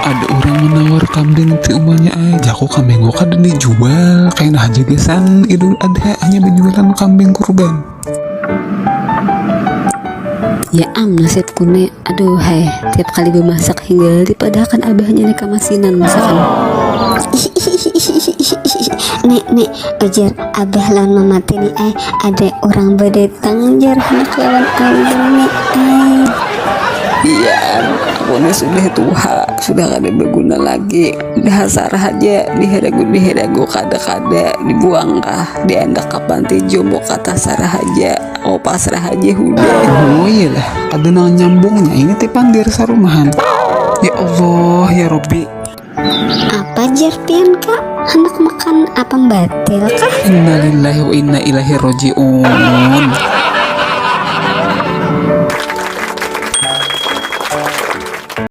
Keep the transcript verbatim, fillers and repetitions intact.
Ada orang menawar kambing ti umanya ai, jaku kambing ku kada dijual, kena haja gasan Idul Adha hanya berjualan kambing kurban. Ya am nasibku ne, aduh hai, tiap kali bemasak hingga dipadahakan abahnya ne kamasinan masakan. Nek, nek, ujar abah lawan mama tini ai, ada orang berdatang jar handak lawan abah nek ai. Iya, aku ini sudah tuha, sudah kada berguna lagi. Dasar haja diheragu diheragu kada kada dibuang kah, diandak ka panti jombo kata sarah haja. Aku pasrah haja hudah. Oh iyalah, kada nang nyambungnya ini ti pandir sarumahan. Ya Allah ya Robbi. Apa jar pian kak? Handak makan apa batil kah? Innalillahi wa inna ilaihi rojiun.